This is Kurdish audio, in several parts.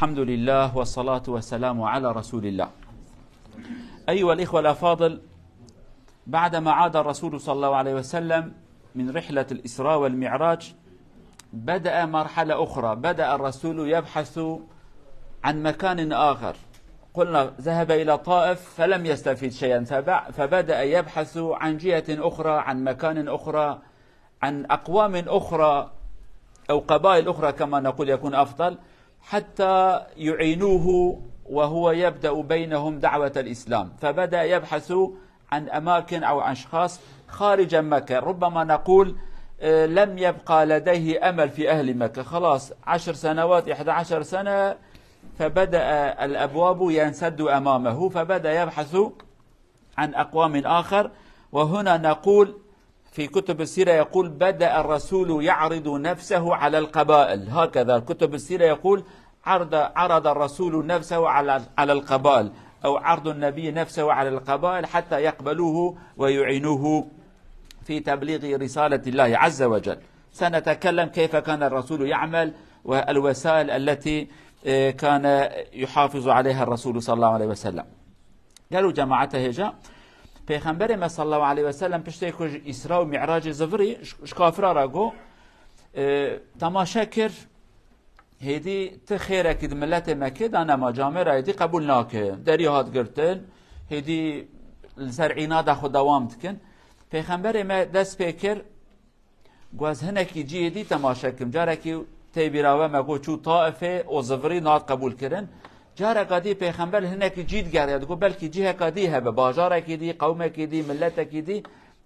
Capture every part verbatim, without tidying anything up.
الحمد لله والصلاة والسلام على رسول الله. أيها الإخوة الأفاضل، بعدما عاد الرسول صلى الله عليه وسلم من رحلة الإسراء والمعراج، بدأ مرحلة أخرى، بدأ الرسول يبحث عن مكان آخر. قلنا ذهب إلى طائف فلم يستفد شيئا، فبع-، فبدأ يبحث عن جهة أخرى، عن مكان أخرى، عن أقوام أخرى أو قبائل أخرى كما نقول يكون أفضل، حتى يعينوه، وهو يبدأ بينهم دعوة الإسلام، فبدأ يبحث عن أماكن أو أشخاص خارج مكة، ربما نقول، آه، لم يبقى لديه أمل في أهل مكة، خلاص عشر سنوات، إحدى عشر سنة، فبدأ الأبواب ينسد أمامه، فبدأ يبحث عن أقوام آخر. وهنا نقول في كتب السيرة يقول: "بدأ الرسول يعرض نفسه على القبائل"، هكذا كتب السيرة يقول: "عرض، عرض الرسول نفسه على، على القبائل"، أو عرض النبي نفسه على القبائل حتى يقبلوه ويعينوه في تبليغ رسالة الله عز وجل. سنتكلم كيف كان الرسول يعمل والوسائل التي، آه، كان يحافظ عليها الرسول صلى الله عليه وسلم. Gelo cemaete hêja, Pêxemberê me sallallahu aleyhi ve sellem piştê ku ji Îsra û Mi'racê zivirî, ji, ji kafira re got, e, temaşe kir, hêdî ti xêrekî di miletê me kê de nema, camêra hêdî qebûl nake. Derî hat girtin, hêdî li ser înada xwe dewam dikin. Pêxemberê me dest pê kir, Got, ez hinekî cihê dî temaşe kim. Carekî tê bîra we me got çû Taifê û zivirî nat qebûl kirin. Careka dî pêxember li hinekî cî digeriya, digot belkî ciheka dî hebe, bajarekî dî, qewmekî dî, miletekî dî.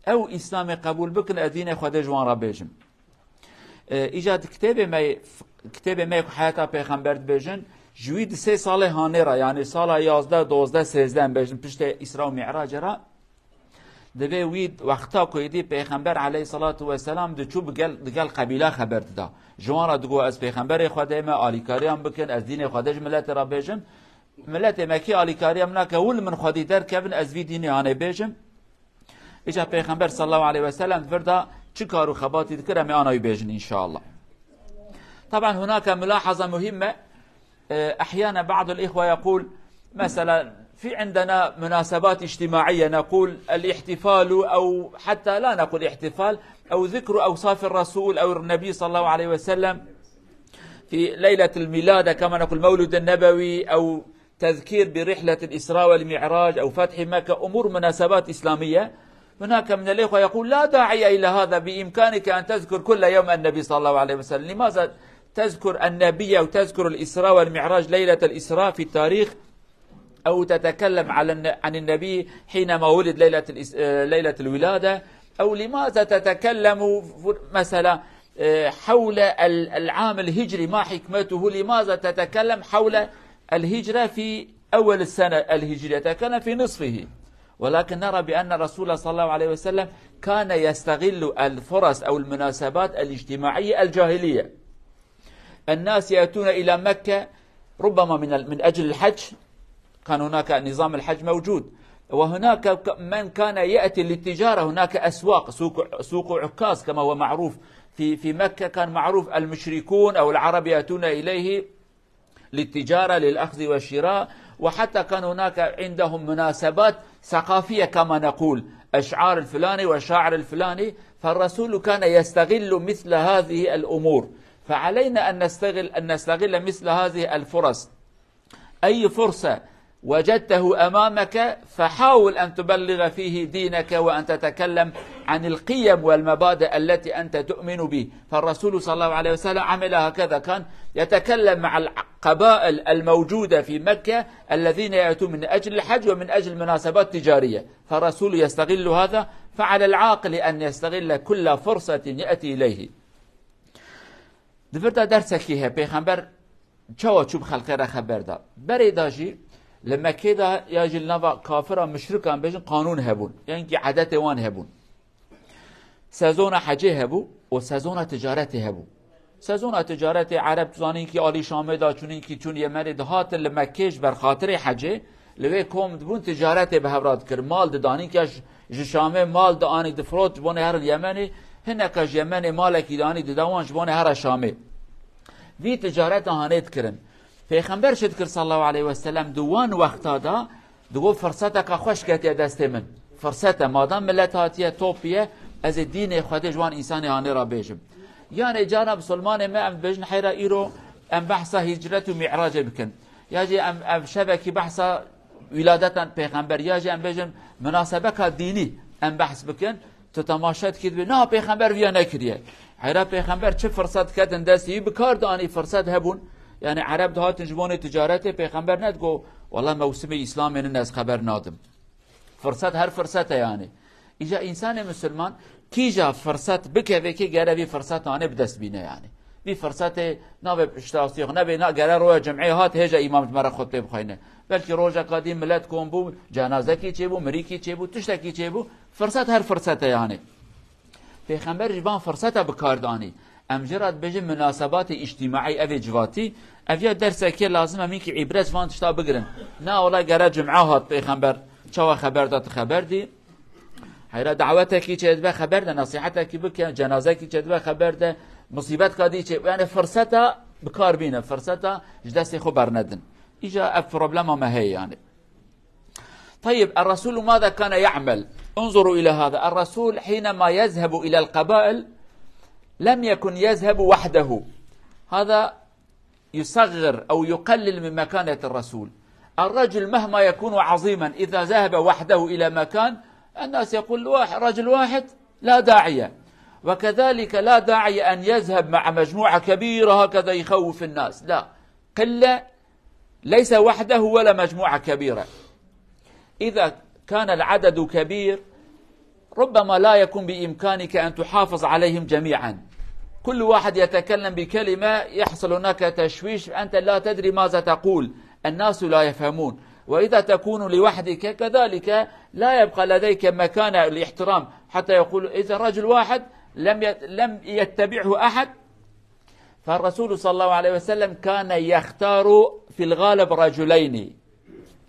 Ew Îslamê qebûl bikin, ez dînê Xwedê ji wan re bêjim. E, îca di kitêbê me, kitêbê me ku heyata pêxember dibêjin, ji wî di sê salê hanê re, yanî sala yazdeh, dozdeh, sêzdeh em bêjin, piştê Îsra û Mi'racê re, Divê wî wexta ku êdî Pêxember aleyhissalatu vesselam diçû bi gel, di gel qebîla xeber dida. Ji wan re digot, ez Pêxemberê Xwedê me, alîkariyan bikin, ez dînê Xwedê ji miletê re bêjim. Miletê me kî alîkariya min nake, wil min xwedî derkevin, ez vî dînê anê bêjim. Îca Pêxember sallallahu aleyhi ve sellem di vir de çi kar û xebatî dikir, em ê ana wî bêjin înşallah. Taban hunake mulahaza muhîm me. آه، أحيانا بعض الإخوة يقول، مثلا، في عندنا مناسبات اجتماعية نقول الاحتفال، أو حتى لا نقول احتفال، أو ذكر أوصاف الرسول أو النبي صلى الله عليه وسلم في ليلة الميلاد، كما نقول مولد النبوي، أو تذكير برحلة الإسراء والمعراج، أو فتح مكة، أمور مناسبات إسلامية. هناك من الإخوة يقول: "لا داعي إلى هذا، بإمكانك أن تذكر كل يوم النبي صلى الله عليه وسلم، لماذا تذكر النبي وتذكر الإسراء والمعراج ليلة الإسراء في التاريخ، أو تتكلم على الن-، عن النبي حينما ولد ليلة الإس-، آه، ليلة الولادة، أو لماذا تتكلم ف-، مثلا، آه، حول ال-، العام الهجري، ما حكمته، لماذا تتكلم حول الهجرة في أول السنة الهجرية، تتكلم في نصفه؟" ولكن نرى بأن الرسول صلى الله عليه وسلم كان يستغل الفرص أو المناسبات الاجتماعية الجاهلية. الناس يأتون إلى مكة ربما من ال-، من أجل الحج، كان هناك نظام الحج موجود، وهناك ك-، من كان يأتي للتجارة، هناك أسواق، سوق، سوق عكاظ كما هو معروف في، في مكة كان معروف، المشركون أو العرب يأتون إليه للتجارة، للأخذ والشراء، وحتى كان هناك عندهم مناسبات ثقافية كما نقول، الشعار الفلاني والشاعر الفلاني، فالرسول كان يستغل مثل هذه الأمور، فعلينا أن نستغل، أن نستغل مثل هذه الفرص. أي فرصة وجدته أمامك فحاول أن تبلغ فيه دينك وأن تتكلم عن القيم والمبادئ التي أنت تؤمن به. فالرسول صلى الله عليه وسلم عمل هكذا، كان يتكلم مع القبائل الموجودة في مكة الذين يأتون من أجل الحج ومن أجل مناسبات تجارية، فالرسول يستغل هذا، فعلى العاقل أن يستغل كل فرصة يأتي إليه. Di vir de dersekî heye, Pêxember çawa çû bi xelkê re xeber da? Berê de jî li Mekkê de ya jî li nava kafira muşrikan bêjin qanûn hebûn, yan kî edetê wan hebûn. Sezona hecê hebû û sezona ticaretê hebû. Sezona ticaretê Ereb, tu zanîn kî alî Şamê de çûn, kî çûn Yemenê, dihatin li Mekkê ji ber xatirê hecê, li wê kom dibûn ticaretê bi hev re dikir. Mal didanîn, kî ji, ji Şamê mal dianî difirot ji bonê herin Yemenê, hineka ji Yemenê malekî dianî dida wan ji bonê here Şamê. Vî ticareta hanê dikirin. Pêxember çi dikir sallallahu aleyhi ve sellem di wan wexta de, digot, firseteke xweş ketiye destê min. Firsete, madam millet hatiye, topiye, ez ê dînê Xwedê ji wan însanê hanê re bêjim. Yanê cara misilmanê me em dibêjin heyra îro em behsa hicret û mi'racê bikin. Ya jî em, em şevekî behsa wîladetan pêxember, ya jî em bêjin minasebeka dînî em behs bikin. Tu temaşe dikî dibê, na, pêxember viya nekiriye. Heyra pêxember çi firset ketin destî, bi kar dianî, firset hebûn. Yani Ereb dihatin ji bonê ticaretê, pêxember nedigo, wela mewsimê Îslamê nin ez xeber nadim. Firset her firset e yani. Îca însanê misilman kîja firset bikeve ki gere vî firsetanê bi dest bîne yani. Vî firsetê navê piştastî xwe nebê, na gere roja cem'ê hat hêja îmam ji me re xutbê bixweyne. Belkî rojeka dî millet kom bû, cenazekî çêbû, mirîkî çêbû, tiştekî çêbû. Firset her firset e yani. Pêxember ji van firseta bi kar danî. Em jê re dibêjin munasebatê îctîmaî, ev ê civatî. Ev ya dersekê lazim e, em hinkî îbret ji van tişta bigirin. Na wela gere cum'a hat pêxember çawa xeber da, tu xeber dî. Heyra dawetekî çêdibe xeber de, nesîhetekî bike, cenazekî çêdibe xeber de, musîbetka dî çê, yani firseta bi kar bîne, firseta ji destê xwe bernedin. Îca ev problema me heye yani. طيب، الرسول ماذا كان يعمل؟ انظروا إلى هذا. الرسول حينما يذهب إلى القبائل لم يكن يذهب وحده. هذا يصغر أو يقلل من مكانة الرسول. الرجل مهما يكون عظيما، إذا ذهب وحده إلى مكان، الناس يقول: "واحد، رجل واحد، لا داعي." وكذلك لا داعي أن يذهب مع مجموعة كبيرة هكذا يخوف الناس. لا، قلة، ليس وحده ولا مجموعة كبيرة. إذا كان العدد كبير، ربما لا يكون بإمكانك أن تحافظ عليهم جميعا. كل واحد يتكلم بكلمة يحصل هناك تشويش، أنت لا تدري ماذا تقول، الناس لا يفهمون. وإذا تكون لوحدك كذلك لا يبقى لديك مكان الاحترام، حتى يقول إذا رجل واحد لم يت-، لم يتبعه أحد، فالرسول صلى الله عليه وسلم كان يختار في الغالب رجلين،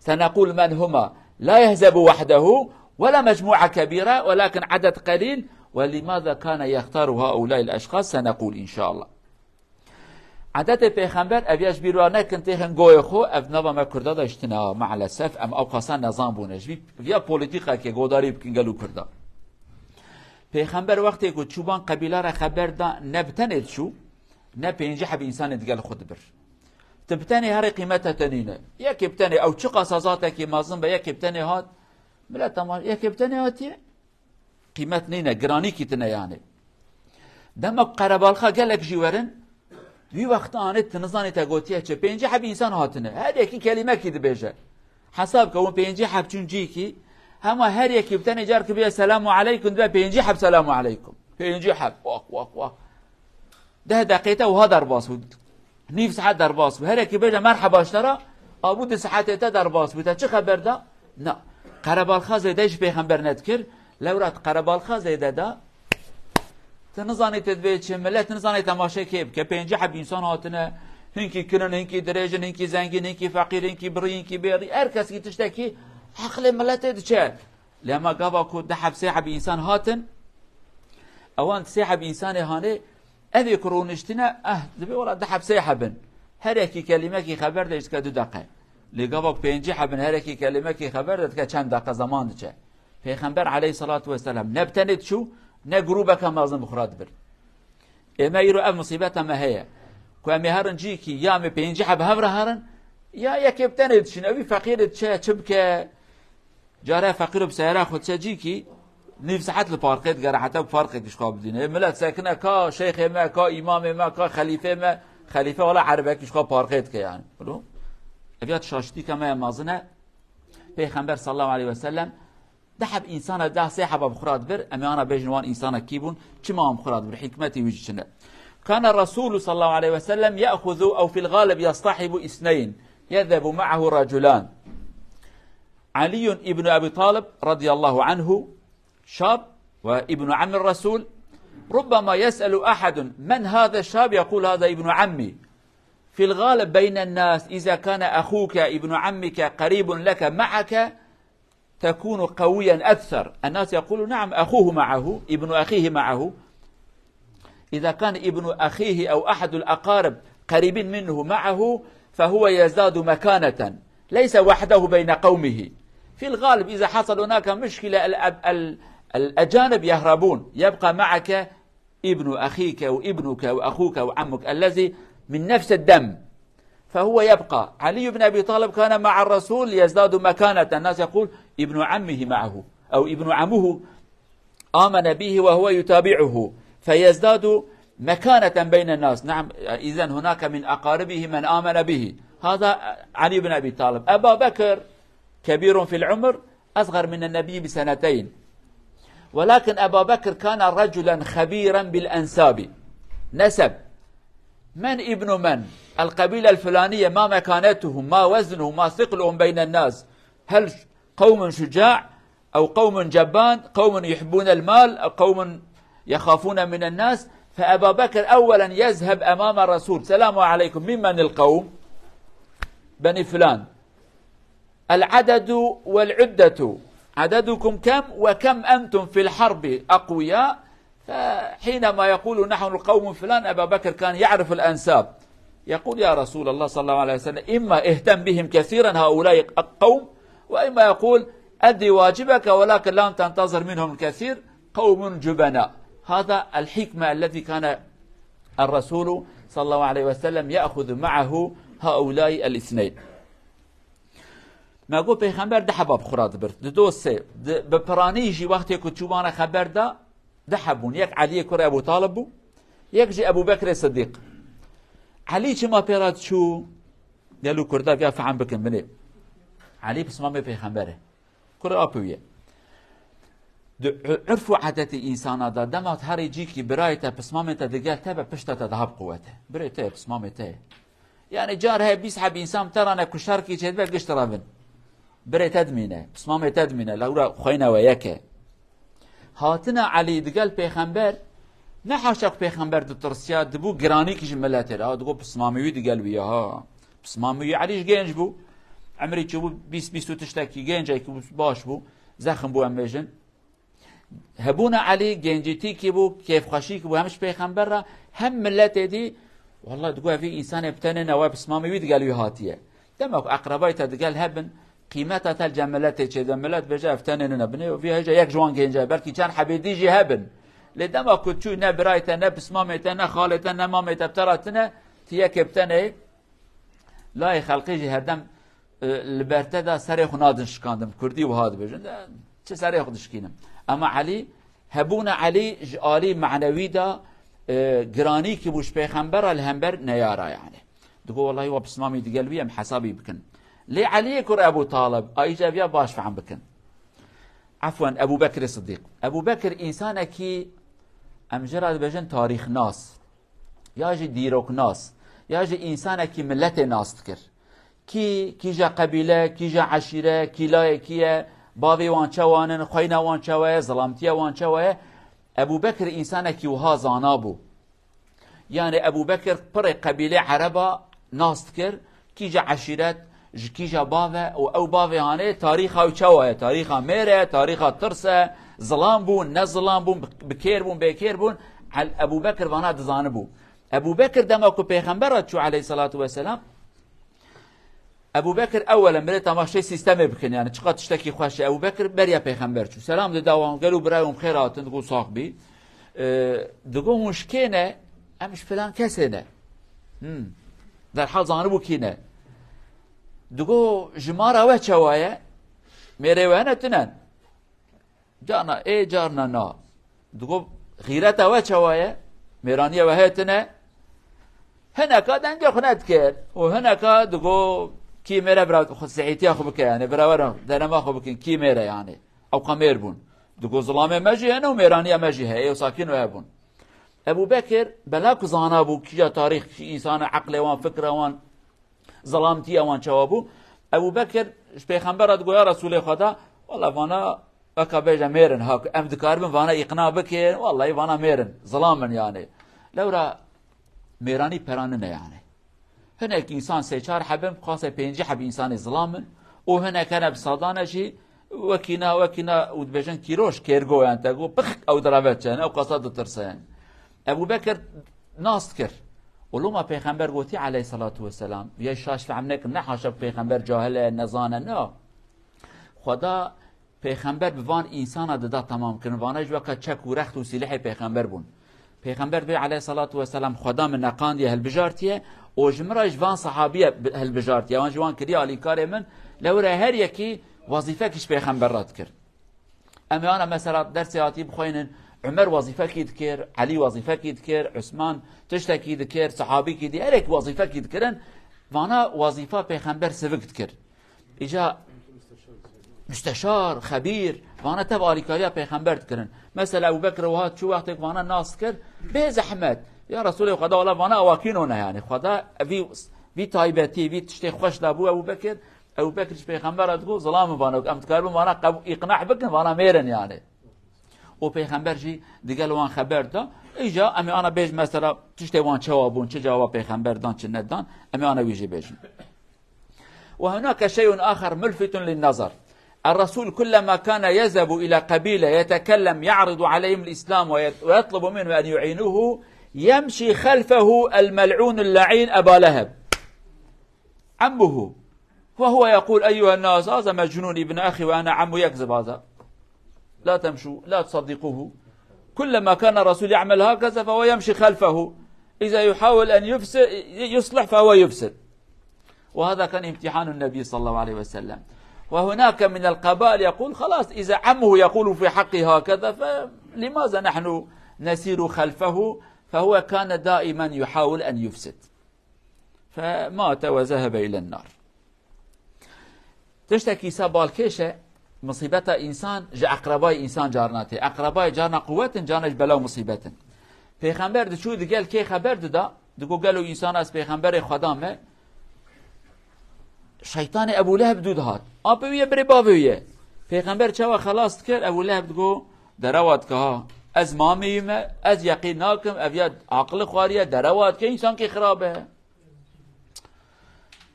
سنقول من هما، لا يذهب وحده ولا مجموعة كبيرة، ولكن عدد قليل. ولماذا كان يختار هؤلاء الأشخاص؟ سنقول إن شاء الله. Edetê pêxember, ev ya ji bîr wa nekin, têxin goyê xwe, ev nava me Kurda de ji tine, maalesef, em ew qasa nezan bûne. Ji vî, viya polîtîkeke godarî bikin gel û Kurda. Pêxember wextê ku çû van qebîla re xeber da, ne bi tenê diçû, ne pêncî heb însanê digel xwe dibir. Ti bi tenê herê qîmeta te nîne. Yekê bi tenê, ew çiqasa zatekî mezin be, yekê bi tenê hat, millet ama yekê bi tenê hatiye, qîmet nîne, giranîkî tine yani. Dema ku qerebalxa gelek jî werin, wî wexta anê tu nizanî te gotiye çi. Pêncî heb însan hatine. Her yekî kelîmekî dibêje. Hesab ke hûn pêncî heb çûn cîkî, hema her yekî bi tenê car ki bê selamu aleykum dibe pêncî heb selamu aleykum. Pêncî heb. Wah, wah, wah. Deh deqê te wiha derbas bû. Nîv saet derbas bû. Her yekî bêje merheba ji te re, abû di saetê te derbas bû. Te çi xeber da? Na. Qerebalxa zêde ji pêxember nedikir. Lewra qerebalxa zêde da. Ti nizanî te divê çi, millet nizanî temaşe kê bike. Pêncî heb însan hatine, hinkî kirin, hinkî dirêjin, hinkî zengîn, hinkî feqîr, hinkî birî, hinkî bêrî. Her kesî tiştekî heqlê milletê diçe. Lê hema gava ku du heb sê heb însan hatin, ewan sê heb însanê hanê, evê ku rûniştine, eh, dibê wela du heb sê heb in. Her yekî kelîmekî xeber de dike du deqe. Lê gava ku pêncî heb in, her yekî kelîmekî xeber de dike çend deqe zeman diçe. Pêxember aleyhissalatu vesselam ne bi tenê diçû, ne grûbeke mezin bi xwe re dibir. Ê me îro ev musîbeta me heye. Ku em ê herin cîkî, ya em ê pêncî heb hev re herin, ya yekê bi tenê diçin. Ewî feqîrê diçe, çi bike? Care feqîro bi seyara xwe diçe cîkî, nîv saet li parkê digere, heta ku farqekî ji xwe bidîne. Ê millet sekine, ka şeyxê me, ka îmamê me, ka xelîfê me, xelîfe wela erebekî ji xwe parkê dike yani. Bro? Ev ya şaştîka me ya mezin e. Pêxember sallallahu aleyhi ve sellem du heb însana, da sê heba bi xwe re dibir, em ê ana bêjin wan însana kî bûn, çima wan bi xwe re dibir, hikmetê wî jî çi ne? كان الرسول صلى الله عليه وسلم يأخذ أو في الغالب يصطحب اثنين، يذهب معه رجلان. علي بن أبي طالب رضي الله عنه، شاب، وابن عم الرسول. ربما يسأل أحد: "من هذا الشاب؟" يقول: "هذا ابن عمي." في الغالب بين الناس، إذا كان أخوك ابن عمك قريب لك معك، تكون قويا أكثر. الناس يقولون: "نعم، أخوه معه، ابن أخيه معه." إذا كان ابن أخيه أو أحد الأقارب قريبين منه معه، فهو يزداد مكانة، ليس وحده بين قومه. في الغالب إذا حصل هناك مشكلة، ال-، ال-، الأجانب يهربون، يبقى معك ابن أخيك وابنك وأخوك وعمك الذي من نفس الدم، فهو يبقى. علي بن أبي طالب كان مع الرسول يزداد مكانة، الناس يقول: "ابن عمه معه"، أو ابن عمه آمن به وهو يتابعه، فيزداد مكانة بين الناس. نعم، إذن هناك من أقاربه من آمن به. هذا علي بن أبي طالب. أبا بكر كبير في العمر، أصغر من النبي بسنتين، ولكن أبا بكر كان رجلا خبيرا بالأنساب، نسب، من ابن من، القبيلة الفلانية، ما مكانتهم، ما وزنهم، ما ثقلهم بين الناس، هل قوم شجاع أو قوم جبان، قوم يحبون المال أو قوم يخافون من الناس. فأبا بكر أولا يذهب أمام الرسول: "السلام عليكم، ممن القوم؟" بني فلان. العدد والعدة، عددكم كم وكم أنتم في الحرب أقوياء؟ فحينما يقول: "نحن القوم فلان"، أبا بكر كان يعرف الأنساب، يقول: "يا رسول الله"، صلى الله عليه وسلم، "إما اهتم بهم كثيرا، هؤلاء قوم، وإما"، يقول: "أد واجبك، ولكن لا تنتظر منهم الكثير، قوم جبناء". هذا الحكمة التي كان الرسول صلى الله عليه وسلم يأخذ معه هؤلاء الاثنين. Me got, Pêxember du heba bi xwe re dibir. Dido sê. Di, bi piranî jî wextê ku çûbane xeber da, du heb bûn. Yek Eliyê kurê Ebû Talib bû, yek jî Ebû Bekrê Sidîq. Elî çima pê re diçû? Gelo Kurda viya fehm bikin, binê. Elî pismamê Pêxember e. Kurê apê wî ye. Di urf û edetê însana de, dema herî cîkî birayê te, pismamê te digel te be, pişta te daha bi quwet e. Birê te ye, pismamê te ye. Yani car heye bîst heb însan bi te re ne ku şerkî çêdibe, gişt revin. Birê te dimîne, pismamê te dimîne, lewra xweyna we yek e. Hatina Elî digel pêxember, ne haşa ku pêxember ditirsiya, dibû giranîkî ji miletê re. Ha, digot pismamê wî digel wî ya ha. Pismamê wî Elî ji genc bû. Emrî çi bû, bîst, bîst û tiştekî gencekî bû, baş bû. Zexm bû em bêjin. Hebûna Elî gencîtîkî bû, kêfxweşîkî bû, hem ji pêxember re, hem miletê dî, wallah, digo, evî însanê bi tenê ne, we pismamê wî digel wî hatiye. Dema ku eqrebayê te digel hebin, qîmeta te li cem miletê çêdibe, milet bêje, ev tenê nine, binê, vî hêja yek ji wan gênce, belkî çend hebê dî jî hebin. Lê dema ku çû ne birayê te, ne pismamê te, ne xalê te, ne mamê te bi te re tine, tu yekê bi tenê, layê xelqê jî herdem e, li ber te de serê xwe nadin şikandin. Kurdî wiha dibêjin, de çi serê xwe dişkînim. Ema Elî, hebûna Elî ji alî manewî de, e, giranîkî bû ji pêxember re li hember neyara yani. Digo, wellahî we pismamî digel wî em hesabî bikin. Lê Eliyê kur Ebû Talib, a îca viya baş fehm bikin. Efwen, Ebû Bekirê Sidîq. Ebû Bekir însanekî, em ji re dibêjin tarîxnas, ya jî dîroknas, ya jî însanekî miletê nas dikir. Kî, kîja qebîle, kîja eşîre, kî layekî ye, bavê wan çewan in, xweyna wan çewa ye, zilamtiya wan çewa ye. Ebû Bekir însanekî wiha zana bû. Yani Ebû Bekir pirê qebîlê Ereba nas dikir, kîja eşîret, ji kîja bav e û ew bavê hanê tarîxa ew çewa ye, tarîxa mêr e, tarîxa tirs e, zilam bûn, ne zilam bûn, bi, bi kêr bûn, bê kêr bûn, El-, Ebû Bekir vana dizanibû. Ebû Bekir dema ku Pêxember re çû aleyhisselatu vesselam, Ebû Bekir ewelen birê temaşê sîstemê bikin, yani çiqas tiştekî xweş e. Ebû Bekir beriya Pêxember çû. Selam dida wan, gelo birayê wan bi xêr hatin, digo sax bî. E, digo hûn ji kê ne? Em ji filan kesê ne. Hmm. Derhal zanibû kî ne. Digo ji mara we çewa ye? Mêrê we hene tinen? Carna ê, carna na. Digo, xîreta we çawa ye? Mêraniya we heye tine? Hineka dengê xwe nedikir. Û hineka digo, kî mêre bira xwe sihîtiya xwe bike, yani bira werin denema xwe bikin, kî mêre yani. Ew qe mêr bûn. Digo, zilamê me jî hene û mêraniya me jî heye, ê wisa kî nû hebûn. Ebû Bekir, bela ku zana bû, kîja tarîx, kî însana, eqlê wan, fikra wan, zilamtiya wan çawa bû. Ebû Bekir ji Pêxember re digo, ya Resûlê Xweda, wela vana weka bêje mêr in, ha ku em dikaribin vana îqna bikin, wellahî vana mêr in, zilam in yani. Lewra mêranî pera nine yani. Hinek însan sê çar heb in, qasê pêncî heb însanê zilam in û hinek hene bi sadan e jî wekî na, wekî na û dibêjin kîroş, kêrgo yani te got, pix ew direve çen, ew qasa ditirse yani. Ebû Bekir nas dikir. Û loma Pêxember gotî aleyhissalatu vesselam, viyay şaş fehm nekin, ne haşa Pêxember cahil e, nezane, na. Xweda Pêxember bi van însana dida temam kirin. Vana jî weka çek û rext û sîlehê Pêxember bûn. Pêxember bê aleyhissalatu vesselam, Xweda min neqandiye, hilbijartiye, û ji min re ji van sahabiye bi-, hilbijartiye. Wan jî wan kiriye alîkarê min, lewre her yekî wezîfekî ji Pêxember re dikir. Em ê ana mesela dersê hatî bixwînin, Umer wezîfekî dikir, Elî wezîfekî dikir, Usman tiştekî dikir, sahabîkî dî, herek wezîfekî dikirin, vana wezîfa Pêxember sivik dikir. Îca musteşar, xebîr, vana tev alîkariya Pêxember dikirin. Mesela Ebu Bekir wiha çû wextêk vana nas kir, bê zehmet. Ya Resulê Xweda, wala vana awakîno ne yani. Xweda vî, vî taybetî, vî tiştê xweş da bû Ebu Bekir. Ebu Bekir ji Pêxembera digot, zilam vana, em dikaribin vana qeb-, îqna bikin, vana mêrin yani. Û Pêxember jî digel wan xeber da. Îca em ê ana bêj mesela tiştê wan çawa bûn, çi cewaba Pêxember dan, çi nedan, em ê ana wî jî bêjin. وهناك شيء آخر ملفت للنظر. الرسول كلما كان يذهب إلى قبيلة يتكلم يعرض عليهم الإسلام ويت-، ويطلب منهم أن يعينوه، يمشي خلفه الملعون اللعين أبا لهب، عمه، وهو يقول: "أيها الناس، هذا مجنون ابن أخي وأنا عمه، يكذب هذا. لا تمشوا، لا تصدقوه." كلما كان الرسول يعمل هكذا فهو يمشي خلفه. إذا يحاول أن يفسد، يصلح فهو يفسد. وهذا كان امتحان النبي صلى الله عليه وسلم. وهناك من القبائل يقول: "خلاص، إذا عمه يقول في حقي هكذا، فلماذا نحن نسير خلفه؟" فهو كان دائما يحاول أن يفسد. فمات وذهب إلى النار. Tiştekî îsa balkêş e, misîbeta însan ji eqrebayê însan carna tê. Eqrebayê carna quwet in, carna ji bela û misîbet in. Pêxember diçû digel kê xeber dida, digot, "Gelo însan ez pêxemberê Xweda me?" Şeytanê Ebû Leheb dû dihat. Apê wî ye, birê bavê wî ye. Pêxember çawa xelas dikir? Ebû Leheb digot, "Derewa dike ha. Ez mamê wî me, ez yeqîn nakim, ev ya aqilê xwarî ye, derewa dike, însankî xirab e."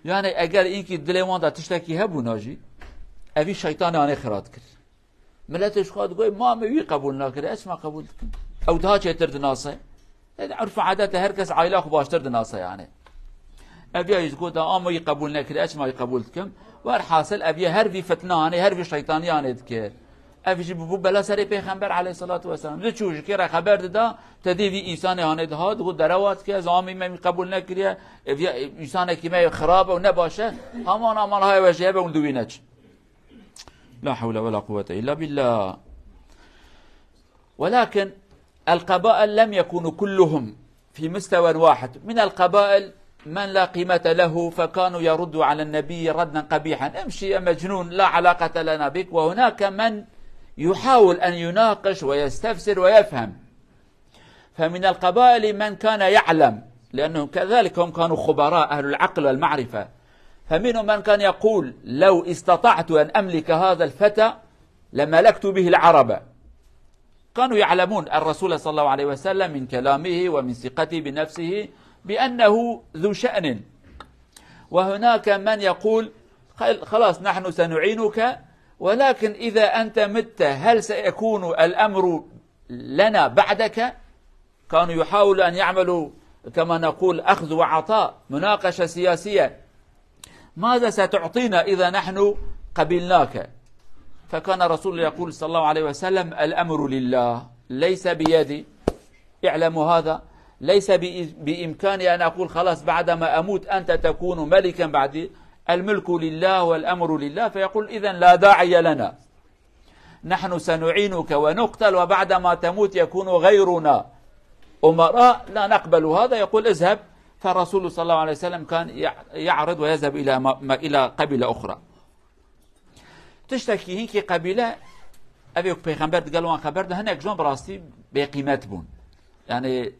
Yani eger înkî dilê wan de tiştekî hebûna jî, evî şeytanê anê xira dikir. Miletê ji xwe digoyê, "Mamê wî qebûl nakir, ez çima qebûl dikim?" Ew daha çêtir dinase. Ed urf û adete her kes aîla xwe baştir dinase yani. Ev ya jî digot, "Ama wî qebûl nekir, ez çima wî qebûl dikim?" Werhasil ev ya her vî fitna anê, her vî şeytanî anê dikir. Ev jî bû bela serê Pêxember aleyhissalatu vesselam. Diçû ji kê re xeber dida, tedê vî însanê hanê diha, digot, "Derewa dike, ez amî me wî qebûl nekiriye, ev ya, însanekî me xirab e û ne baş e, aman, aman, hay we jê hebe hûn di wî neçin." La hewle ve la quwwete illa billah. Welakin القبائل لم يكونوا كلهم في مستوى واحد. من القبائل من لا قيمة له، فكانوا يردوا على النبي ردا قبيحا: "امشي يا مجنون، لا علاقة لنا بك." وهناك من يحاول أن يناقش ويستفسر ويفهم. فمن القبائل من كان يعلم، لأنهم كذلك هم كانوا خبراء أهل العقل والمعرفة. فمنهم من كان يقول: "لو استطعت أن أملك هذا الفتى لملكت به العرب." كانوا يعلمون الرسول صلى الله عليه وسلم من كلامه ومن ثقته بنفسه بأنه ذو شأن. وهناك من يقول: "خل-، خلاص، نحن سنعينك، ولكن إذا أنت مت، هل سيكون الأمر لنا بعدك؟" كانوا يحاولوا أن يعملوا، كما نقول، أخذ وعطاء، مناقشة سياسية. "ماذا ستعطينا إذا نحن قبلناك؟" فكان رسول الله يقول صلى الله عليه وسلم: "الأمر لله، ليس بيدي. اعلموا هذا، ليس بإ-، بإمكاني أن أقول: خلاص، بعدما أموت أنت تكون ملكا بعدي. الملك لله والأمر لله." فيقول: "إذن لا داعي لنا." نحن سنعينك ونقتل، وبعدما تموت يكون غيرنا أمراء، لا نقبل هذا، يقول: "اذهب." فالرسول صلى الله عليه وسلم كان يع-، يعرض ويذهب إلى ما-، ما-، إلى قبيلة أخرى. Tiştekî hinkî qebîle, ev ê ku Pêxember digel wan xeber de, hinek ji wan bi rastî bêqîmet bûn. Yani,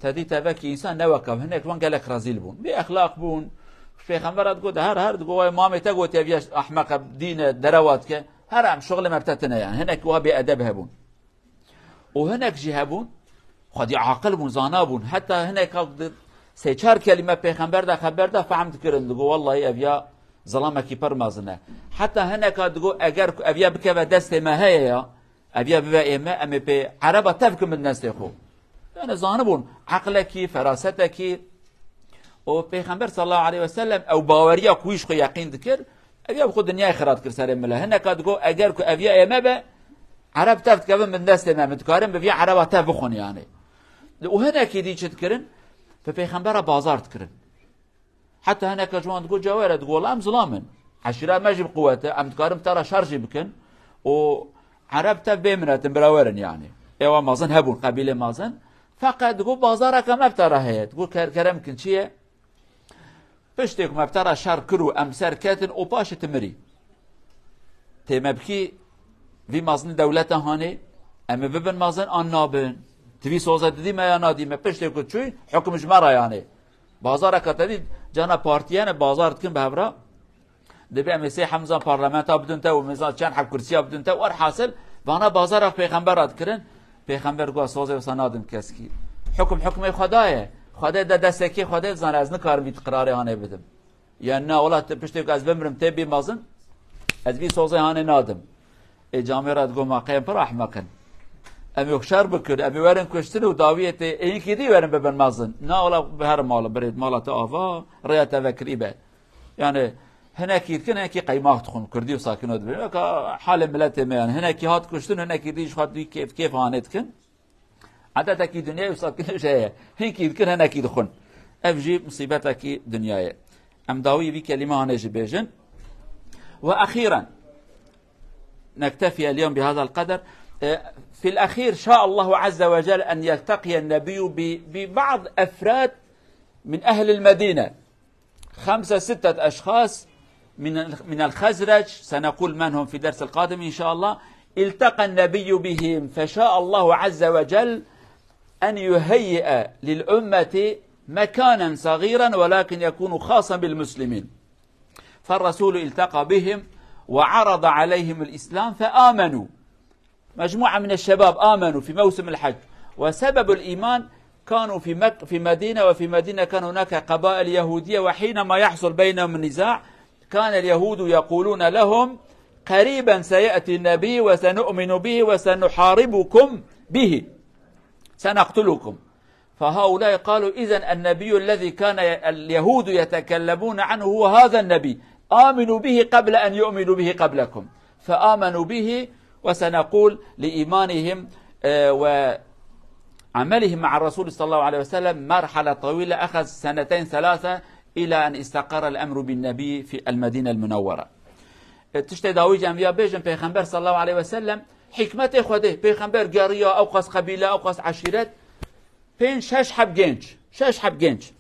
te dî te vekî însan ne weka, hinek ji wan gelek rezîl bûn. Bê exlaq bûn. Pêxembera digot, her, her digot, "Wayê mamê te gotiye, viya ehmeqe dîne, derewa dike." Her em şixulê me bi te tine yani. Hinek wiha bêedeb hebûn. Û hinek jî hebûn, xwedî aqil bûn, zana bûn. Heta hinek di sê çar kelîme Pêxember de xeber de fehm dikirin. Digot, "Wellahî ev ya zilamekî pir mezin e." Heta hineka digot, "Eger ku ev ya bikeve destê me heye ya, ev ya bibe ê me, em ê pê ereba tev kim bin destê xwe." Yani zanibûn, eqlekî, ferasetekî, Û Pêxember sallallahu aleyhi ve sellem ew baweriya ku wî ji xwe yeqîn dikir, ev ya bi xwe dinyayê xira dikir serê mila. Hineka digot, eger ku ev ya ê me be, Ereb tev dikevin bin destê me, min dikarin bi vî Ereba tev bixwin yani. Û hinekî dî çi dikirin? Bi Pêxembera bazar dikirin. Heta hineka ji wan digot, cawere digot, wela em zilam in. Eşîra me jî bi quwet e, em dikarin bi te re şer jî bikin. Û Ereb tev bê minetin, birawer in yani. Êwa mezin hebûn, qebîlê mezin. Feqet digot, bazareke me bi te re heye. Digot, ker-, kerem kin, çi ye? Piştê ku me bi te re şer kir û em ser ketin û paşê tu mirî. Tê me bikî vî mezinî dewleta hanê, em ê bibin mezin an nabin? Tu vî soze didî me ya nadî me? Piştê ku çûy, hukum ji me re yanê. Bazareke te dî, cana partiyene bazar dikin bi hev re. Dibê em ê sê hemzan parlamenta bidin te û mizan çend heb kursiya bidin te. Werhasil, vana bazara pêxember re dikirin. Pêxember got, sozê wisa nadim keskî. Hukum hukmê Xwedê ye. Xwedê de destekê Xwedê dizane, ez nikarim vî qirarê hanê bidim. Ya na, wela te piştê ku ez bimrim tê bî mezin, ez vî sozê hanê nadim. Ê camêra digot, ma qey em pir ehmeq in. Em yok şer bikir, em ê werin kuştin û dawiyê tê ênkî dî werin bibin mezin. Na, wela bi her mala birê mala te ava, rêya te vekirî be. Yani hinekî dikin, hinekî qeymax dixwin, kurdî û sakino dibin. Weka halê miletê me yani. Hinekî hat kuştin, hinekî dî ji xwe dî kêf kêf hanê dikin. Edetekî dinyayê û sakinê jê ye. Hinkî dikin, hinekî dixwin. Ev jî musîbetekî dinyayê. Em dawî vî kelîme hanê jî bêjin. وأخيرا نكتفي اليوم بهذا القدر. في الأخير شاء الله عز وجل أن يلتقي النبي ب-، ببعض أفراد من أهل المدينة. خمسة ستة أشخاص من ال-، من الخزرج، سنقول من هم في الدرس القادم إن شاء الله، التقى النبي بهم، فشاء الله عز وجل أن يهيئ للأمة مكانا صغيرا ولكن يكون خاصا بالمسلمين. فالرسول التقى بهم وعرض عليهم الإسلام فآمنوا. مجموعة من الشباب آمنوا في موسم الحج، وسبب الإيمان كانوا في مك-، في مدينة، وفي مدينة كان هناك قبائل يهودية، وحينما يحصل بينهم النزاع كان اليهود يقولون لهم: "قريبا سيأتي النبي وسنؤمن به وسنحاربكم به، سنقتلكم." فهؤلاء قالوا: "إذن النبي الذي كان ي-، اليهود يتكلمون عنه هو هذا النبي، آمنوا به قبل أن يؤمنوا به قبلكم." فآمنوا به، وسنقول لإيمانهم، آه، وعملهم مع الرسول صلى الله عليه وسلم مرحلة طويلة، أخذ سنتين ثلاثة إلى أن استقر الأمر بالنبي في المدينة المنورة. Tiştê dawî cem ya bêjin, Pêxember sallallahu aleyhi ve sellem hikmetê Xwedê, Pêxember geriya ew qas qebîle, ew qas eşîret, pênc, şeş heb genç, şeş heb genç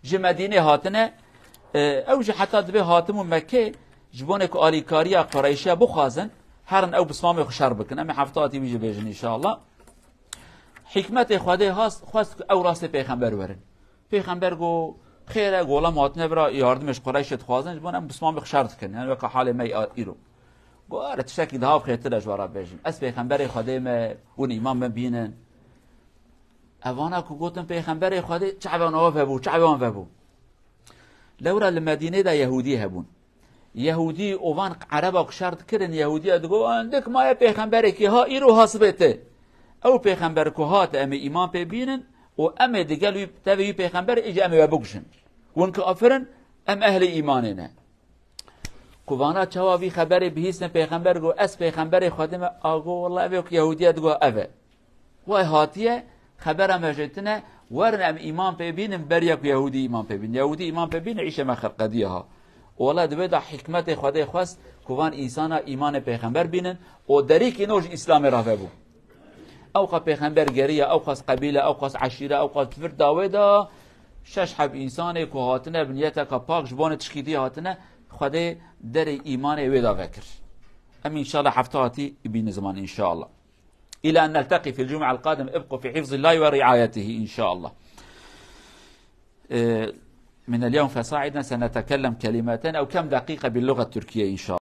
ji Medînê hatine. E, ew jî heta dibê hatim û Mekkê ji bonê ku alîkariya Qureyşiya bixwazin, herin ew bismamê xwe şer bikin. Em ê hefta hatî wî jî bêjin inşallah. Hikmetê Xwedê hast, xwest ku ew rastê Pêxember werin. Pêxember got, xêr e, golam hatine vira, yardimê ji Qureyşê dixwazin, ji bo em bismamê xwe şer dikin. Yani weka halê me ya îro. Got, "Are, tiştekî daha xêrtir e ji we re bêjim. Ez Pêxemberê Xwedê me, hûn îman me bînin." Evana ku gotin Pêxemberê Xwedê, çavê wan ava vebû, çavê wan vebû. Lewra li Medînê de Yehûdî hebûn. Yehûdî û van Ereba ku şer dikirin, Yehûdiya digot, "Dik maye pêxemberekî ha îro ha sibê te." Ew pêxember ku hat, em ê îman pê bînin û em ê digel wî, tevê wî pêxember, îca em ê we bikujin. Hûn kafir in, em ehlê îmanê ne. Ku vana çawa vî xeberê bihîstin, pêxember got, "Ez pêxemberê Xwedê me." A got, "Wela ev ê ku Yehûdiya digot ev e." Way hatiye, xebera me jê tine, werin em îman pê bînin, beriya ku Yehûdî îman pê bînin. Yehûdî îman pê bînin, îşê me xerqediye ha. Wela di vê de hikmetê Xwedê xwest ku van însana îmanê pêxember bînin û derîkî nû ji Îslamê re vebû. Ew qas pêxember geriya, ew qas qebîle, ew qas eşîre, ew qas vir dawê de şeş heb însanê ku hatine bi niyeteka pak ji bonê tişkî dî hatine, Xwedê derê îmanê wê de vekir. Em înşallah hefta hatî bînin ziman înşallah. إلى أن نلتقي في الجمعة القادمة، ابقوا في حفظ الله ورعايته إن شاء الله. Ee, من اليوم فصاعدا سنتكلم كلمتين أو كم دقيقة باللغة التركية إن شاء الله.